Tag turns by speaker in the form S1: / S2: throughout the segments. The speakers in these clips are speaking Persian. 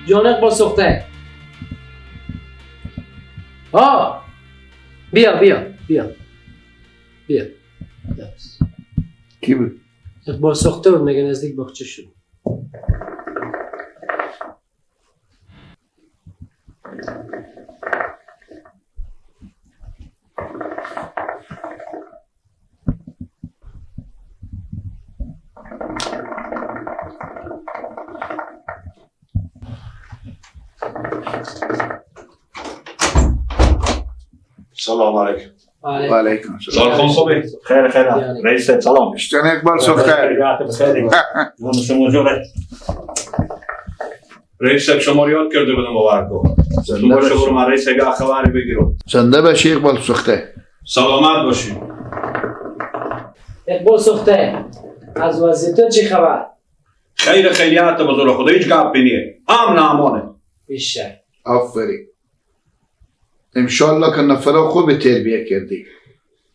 S1: جان اقبال سوخته. آه بیا بیا بیا بیا.
S2: کی بود؟
S1: اقبال سوخته بود، مگه نزدیک باغچه شد.
S3: سلام علیکم.
S2: و علیکم
S3: سلام. خان خوبی؟ خیر خیر. رئیس سلام.
S2: اشتن اقبال سوخته.
S3: رئیس شما رو یاد کرده بودم باور کن. تو باشه برو من رئیس گاه خبری بگیرم.
S2: زنده باشی اقبال سوخته.
S3: سلامت باشی.
S1: اقبال سوخته از وضعیت چی خبر؟
S3: خیر خیریت بزرگ خدا هیچ گپی نیه. امن امانه.
S1: بیشتر.
S2: آفرین. انشالله که نفرا خوب تربیه کردی.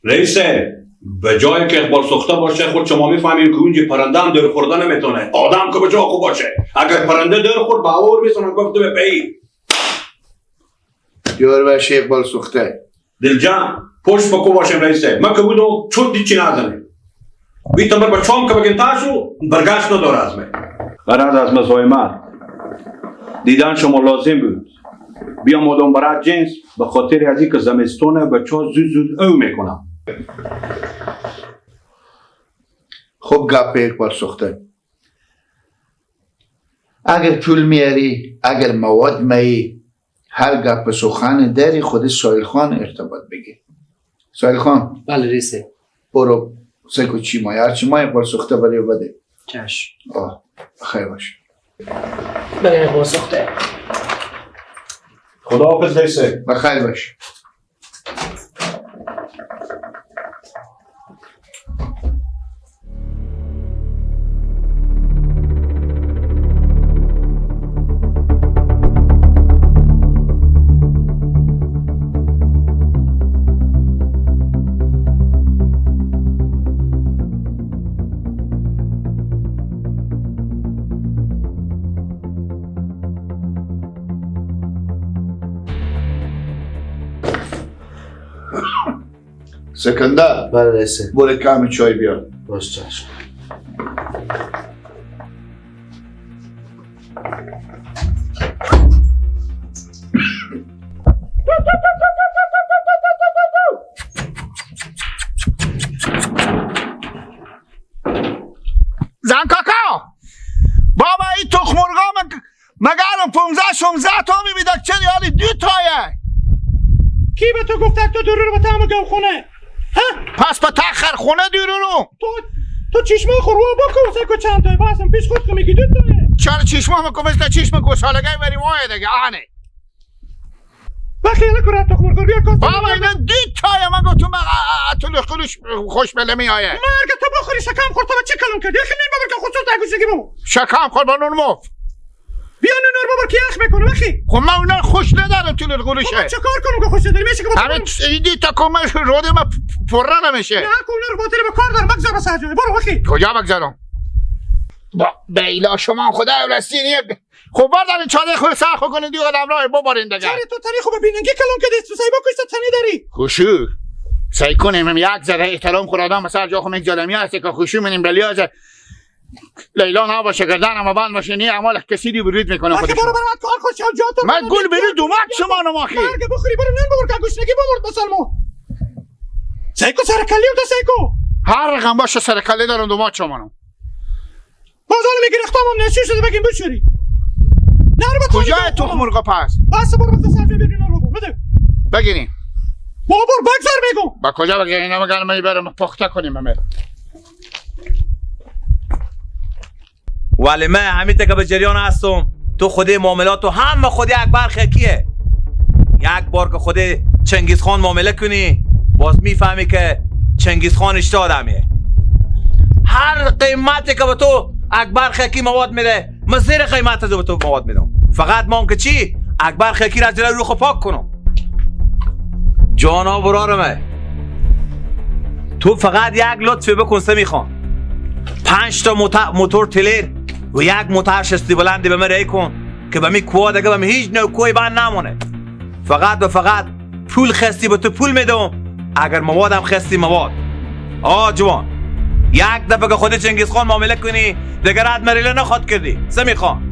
S3: رئیسه به جایی که اقبال سوخته باشه خود شما میفهمیم که اونجا پرنده هم در خوردن نمیتونه. آدم که به جا خوب باشه. اگر پرنده در خورد با اور میزنه گفته به پی.
S2: یار باشه اقبال سوخته.
S3: دلجان پشت بکو باشم رئیسه. من که بودم چود دیچی نزنه. بیتم بر بچام که بگن تاشو برگشت نداره از من. غرض از مزاحمت دیدن شما لازم بود. بیام آدم برای جنس به خاطر از اینکه زمستونه بچه ها زود زود او میکنم.
S2: خب گپ اقبال سوخته. اگر پول میاری، اگر مواد میی، هر گپ سخن داری خود سایل خان ارتباط بگیر. سایل خان.
S1: بله رئیسه.
S2: برو سکو چی مای هر چی مای اقبال سوخته برای بده.
S1: چشم.
S2: آه خیر باشه.
S1: بله اقبال سوخته.
S3: خداحافظ رئیسه.
S2: بخیر باش. سکندر.
S4: بله رئیسه.
S2: برو کم چای بیار.
S4: باش چشم.
S2: زن کاکا بابا این تخم مرغا مگرم 15 16 تا میبیدک چه ریالی دو تایه.
S5: کی به تو گفته تو درو رو به تام گاوخونه؟ ها؟
S2: پس به تخر خونه درو رو
S5: تو چشما خورو بکن سکو چند تای باسم پیش خود که میگی دو تایه.
S2: چرا چشما میکن مثل چشم گوسالگی بری وای دیگه آنه.
S5: وقتی نکره تخم مرغ بیا کاس.
S2: بابا اینا دو تایه من گفتم تو لخلوش خوش بله میایه.
S5: مرگ تو بخوری شکم خورد تو چه کلام کردی؟ یخ نیم بابا که خود تو گوشگی بابا.
S2: شکم خورد با نون مف.
S5: بیا نون بابا که یخ میکنه وقتی.
S2: خب من اونا خوش ندارم تو لخلوشه.
S5: خب چه کار کنم که خوش نداری میشه که
S2: همه ایدی تا کمش روده ما پره نمیشه.
S5: نه کو اونا رو باطل به کار دارم بگذار بس جای برو وقتی.
S2: کجا بگذارم؟ با بیلا شما خدا رسینی. خب بردارین چادر خود سر خو کنین دیگه قدم راه ببارین دیگه.
S5: چرا تو تنی خوب بیننگی کلام کردی تو سایبا کشت تنی داری.
S2: خوشو سعی کنیم یک ذره احترام خود آدم سر جا خو میگذارم یا که خوشو منیم بلیاز لیلا نباشه گردنم بند باشه نی اعمال کسی دی برید میکنه خودش.
S5: برو برو کار خوش جا تو
S2: من گل بری دومک شما نماخی.
S5: مرگ بخوری برو نون ببر که گوشنگی ببرد مسلمو. سایکو سر کلی تو سایکو.
S2: هر رقم باشه سر کلی دارم دومک شما.
S5: بازار میگیره اختامم نشون شده بگیم بچوری.
S2: کجای تخم مرغ پس؟
S5: بس برو بس سر ببین رو بده.
S2: بگیریم.
S5: بابا بگذار میگم.
S2: با کجا بگیریم؟ اینا مگن من برم پخته کنیم همه.
S6: ولی من همین که به جریان هستم تو خودی معاملات تو هم خودی اکبر خیکیه. یک بار که خودی چنگیز خان معامله کنی باز میفهمی که چنگیز خان اشته آدمیه. هر قیمتی که به تو اکبر خیکی مواد میده من زیر قیمت از به تو مواد میدم. فقط ما که چی اکبر خیکی را از جلوی روخو پاک کنم. جانا برارمه تو فقط یک لطفی بکن سمی خان. 5 تا موتور تلر و یک موتور شستی بلندی به من رای کن. که به می کوه دیگه به هیچ نوع کوی بند نمونه. فقط و فقط پول خستی به تو پول میدم، اگر موادم خستی مواد. آ جوان یک دفعه که خود چنگیز خان معامله کنی دیگه رد مریله نخواد کردی. سمی خان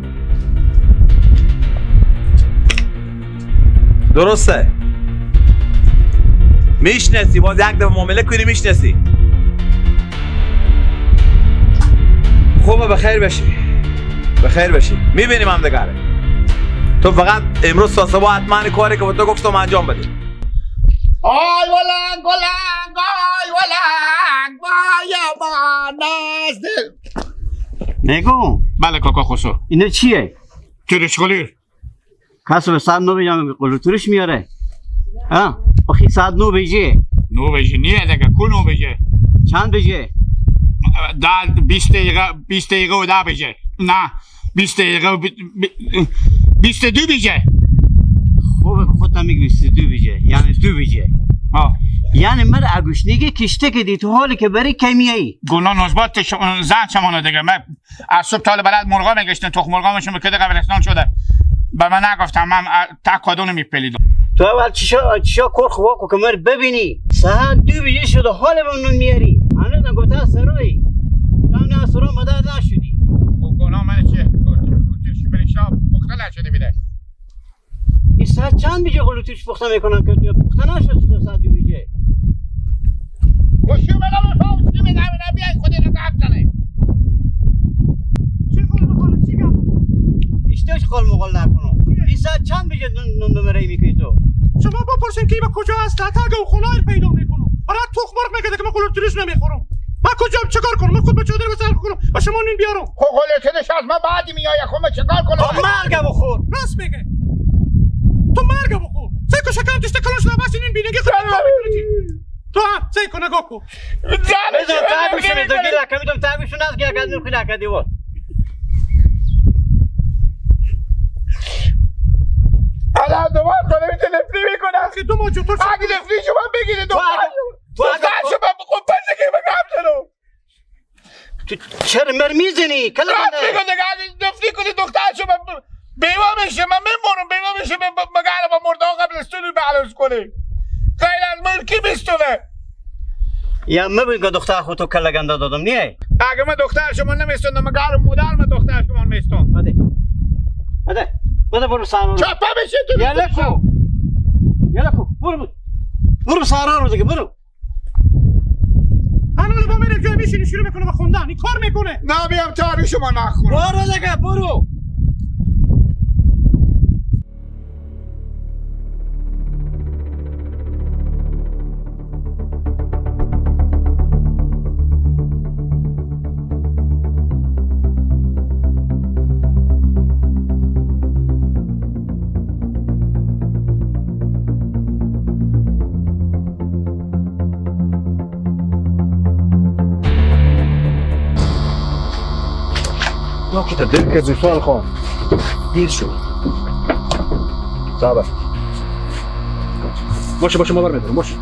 S6: درسته میشناسی، باز یک دفعه معامله کنی میشناسی. خوبه، بخیر بشی، بخیر بشی، میبینیم هم دیگه. تو فقط امروز تا صبح حتما کاری که با تو گفتم انجام بده.
S2: آی ولنگ ولنگ آی ولنگ وای امان از دل.
S4: نگو.
S2: بله کاکا خسرو.
S4: اینا چیه؟
S2: ترشخلیر.
S4: کس به ساعت 9 بجام قلوتورش میاره. ها آخی ساعت 9 بجه.
S2: 9 بجه نیه دیگه، کو 9 بجه؟
S4: چند بجه؟
S2: ده 20 دقیقه، 20 دقیقه و 10 بجه. نه 20 دقیقه و 22 بجه.
S4: خوبه که خودت میگی 22 بجه، یعنی 2 بجه.
S2: ها
S4: یعنی مر اگوشنیگه کشته که دی تو حالی که بری کمیایی.
S2: گناه نزبات زن شمانو دیگه. من از صبح تا بلد مرغا میگشتن، تخم مرغا میشون بکده قبرستان شده. به من نگفتم، من تک کادونو میپلیدم.
S4: تو اول چشا کرخ واکو که مر ببینی ساعت 2 بجه شده حال به نون میاری. هنوز نگفته از سروی تو نه از سرو مدد نشدی.
S2: گناه من چیه؟ پخته نشده بیده.
S4: این ساعت چند بجه قلوتوش پخته میکنم که پخته نشد تو ساعت 2 بجه.
S2: خوشی بلا بفهم چی میگم، اینا بیاین خودی رو گپ زنه.
S5: چی قول میکنه؟ چی گپ؟
S4: اشتاش قول مقال نکنم. این ساعت چند بجه نون بمره میکنی تو؟
S5: شما بپرسین که اینا کجا هست، تا اگه خونه پیدا میکنم. آره تخم مرغ میگه که من قلوتوش نمیخورم. من کجا چیکار کنم؟ من خود به چادر بسر کنم و شما نون بیارم.
S2: خب قلوتوش از من بعدی میآید، خب من چیکار کنم؟
S4: تو مرگ بخور.
S5: راست میگه. تو مرگ بخور. سه شکم تشت کلوش نباشین این بینگی خود تو هم سه کو نگاه کو.
S4: بزن تعبیشون تو گیلا کمیدم تعبیشون از گیا گندم خلا کدی بود.
S2: الان دوباره تو نمیتونی نفری میکنه.
S5: آخه تو ما چطور
S2: اگه نفری شما بگیره تو شما بخون پسه که بگم چرا
S4: تو چرا مر میزنی؟ کلا
S2: کنه دیگه نفری کنی دختر شما بیوه میشه، من میمونم بیوه میشه، مگر با مرده قبرستون رو بعلاز کنی غیر از ملکی بیستونه.
S4: یا مبین که دختر خود تو کلا گنده دادم نیه؟
S2: اگه من دختر شما نمیستوندم مگر مادر من دختر شما میستون.
S4: بده بده بده برو سارا رو.
S2: چپه بشه تو.
S4: یلا کو یلا کو برو برو سارا رو دیگه برو.
S5: الان با میره جای میشینی شروع میکنه به خوندن، این کار میکنه.
S2: نه بیام تاری شما نخورم.
S4: برو دیگه برو.
S3: دل که زوسال خان
S1: دیر شد.
S3: صبر باشه باشه ما برمیدارم. باشه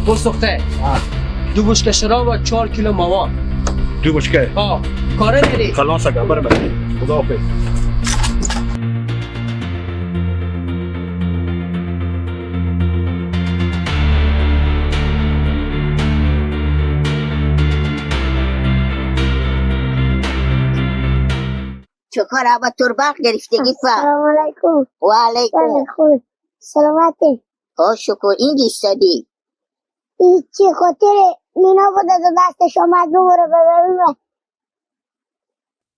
S1: بسخته 2 بشکه شراب و 4 کیلو مواد.
S3: 2 بشکه؟
S1: ها کاره داری؟
S3: خلاص اگه برم. خدا حافظ.
S7: چکار آبا تور برق گرفتگی فا.
S8: سلام علیکم.
S7: و علیکم.
S8: خوب سلامتی.
S7: ها شکر. این دیستادی
S8: هیچی خاطر مینا بوده دو دستش آمد ببره ببره.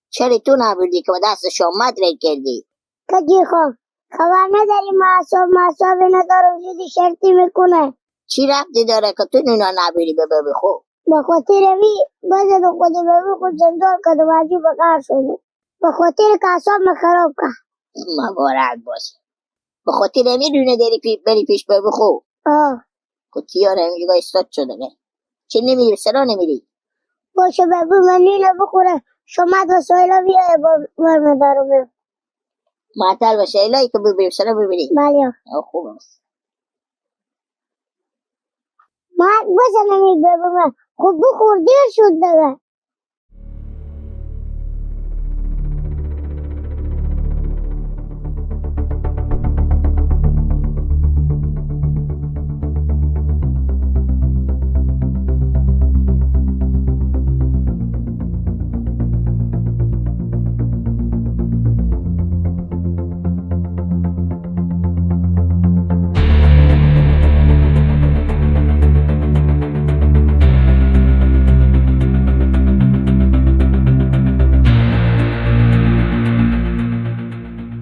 S7: چرا تو نبودی که با دستش آمد رای کردی؟
S8: کجی خب خبر نداری معصاب ندارم زودی شرطی میکنه.
S7: چی ربطی داره که تو نونا نبودی ببره؟ خب
S8: به خاطر می بزد خود ببره خود زندان کدم عجیب بقار شده. به خاطر که اعصاب من خراب کرد.
S7: مبارک باشه. به خاطر می دونه داری بری پیش ببو خو.
S8: آه
S7: کتیار همینجا استاد شده نه. چه نمیری؟ سرا نمیری؟
S8: باشه ببو من نیله بخوره شما دو سایلا بیایه با برمیدارم برم.
S7: معطل باشه الهی که ببریم سرا ببینیم.
S8: بله.
S7: خوب است.
S8: ما بزنم این بابا. خب بخور دیر شد دیگه.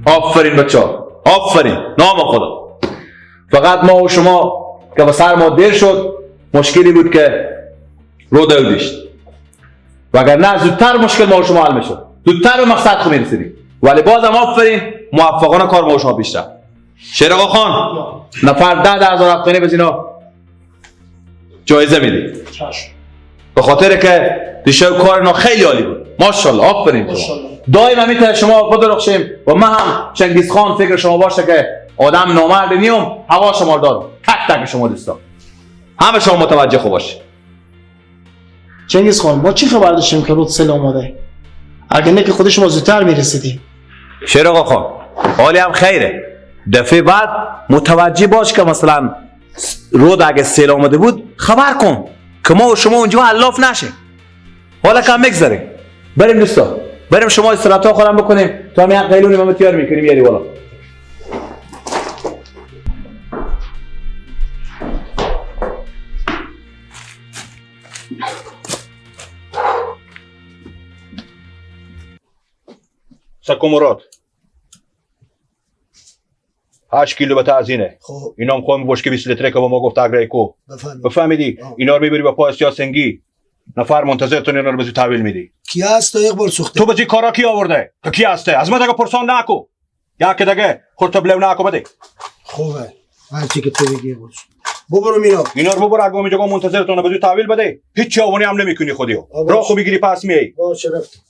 S6: آفرین بچه ها، آفرین، نام خدا. فقط ما و شما که به سر ما دیر شد مشکلی بود که رو دیشت، وگرنه زودتر مشکل ما و شما حل میشد، زودتر به مقصد خو میرسیدیم. ولی بازم آفرین، موفقانه کار ما و شما پیش رفت. شیر آقا خان نفر 10,000 افغانی به اینا جایزه میدی به خاطر که دیشب کار اینا خیلی عالی بود. ماشاءالله، آفرین شما. دائما میتونه شما بدرخشیم و من هم چنگیز خان فکر شما باشه که آدم نامرد نیوم، هوا شما رو دارم. تک تک شما دوستان، همه شما متوجه خوب باشه.
S9: چنگیز خان ما چی خبر داشتیم که رود سل آماده؟ اگه نه که خودش ما زودتر میرسیدیم.
S6: شیر آقا خان حالی هم خیره، دفعه بعد متوجه باش که مثلا رود اگه سیل آمده بود خبر کن که ما و شما اونجا علاف نشیم. حالا کم میگذره، بریم دوستا، بریم شما استراحت خودم بکنیم تا هم یک قیلونی ما تیار میکنیم یاری بالا.
S3: سکو مراد 8 کیلو به تعزینه.
S10: خب
S3: اینا هم خواهم بشکه 20 لیتره که با ما گفت اگره کو بفهمیدی. اینا رو میبری به پای سیاسنگی، نفر منتظرتون، اینا رو به زود تحویل میدی.
S10: کی هست اقبال سوخته؟
S3: تو به کارا کی آورده؟ تو کی هسته؟ از من دیگه پرسان نکو. یا که دیگه خودت بلو نکو بده.
S10: خوبه هرچی که تو بگی باش. ببرو مینا.
S3: اینا رو ببر اگه اینجا منتظرتون به زود تحویل بده. هیچ چاوانی هم نمیکنی خودیو. راه خو میگیری پس میای.
S10: باشه رفت.